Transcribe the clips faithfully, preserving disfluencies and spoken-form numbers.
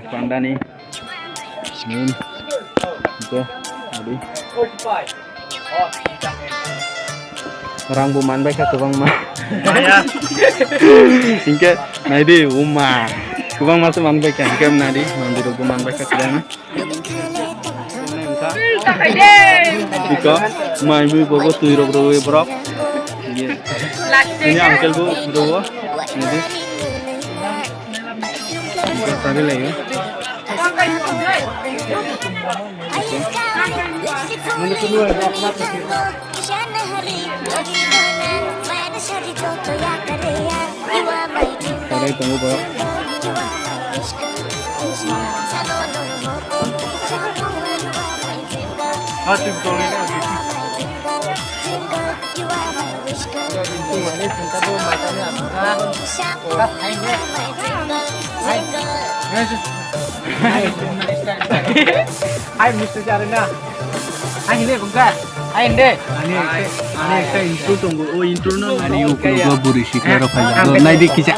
Pandani. Min. Oke, adi. Rang bo man bai kha kwbangma. Maya. Hinkhe naidi, uma. Kwbangma se man bai kha, hinkhe naidi, mandirok bo man bai kha kwbangma. Iko, mai bui bogo twi rok rwi borok. Ini uncle bo rowo. Ini. Tari lagi. Tari tunggu borok. Hai, Mister Jarina. Hai, hine, bungka. Hai, hinde. Ani ekta, ani ekta intro tongo. O intro no. Ani ukulogo buri sikla rok phai. Naidi kisa.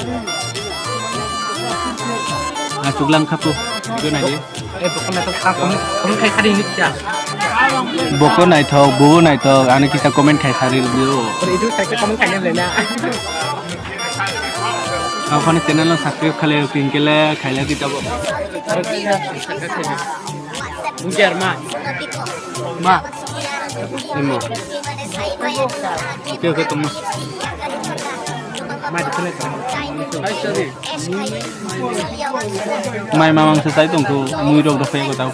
Achuk lang khapu. Itu naidi. Eh, bokon naithok, ah, comment, comment khai khadi hinwi kisa. Bokon naithok, bobo naithok, ano kisa comment khai sari rwdi o. Ore, itu khai comment khai nang lena. Aphano channel no subscribe khalai rwdi, hinkhe le khailai di tabo. Aro kisa subscribe khai. Bungker ma. Ma. Imo. Oke, oke, tunggu. Mai mamang se chai tongkho, mui rok rw phai ko tau.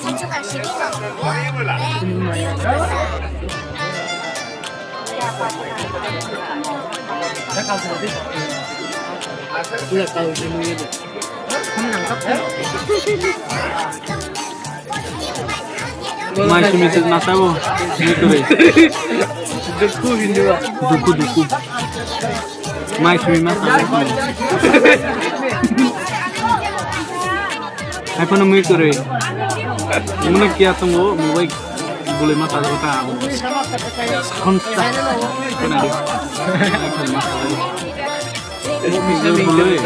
Mai simi se na sabo. Ni kore. Dukhu hindu. Dukhu, dukhu. Mai simi ma sabo. Hai phano mui kore. Muna kia tongo, mobile bulai ma sabo ta. Khonsa. Kena di. Bulai.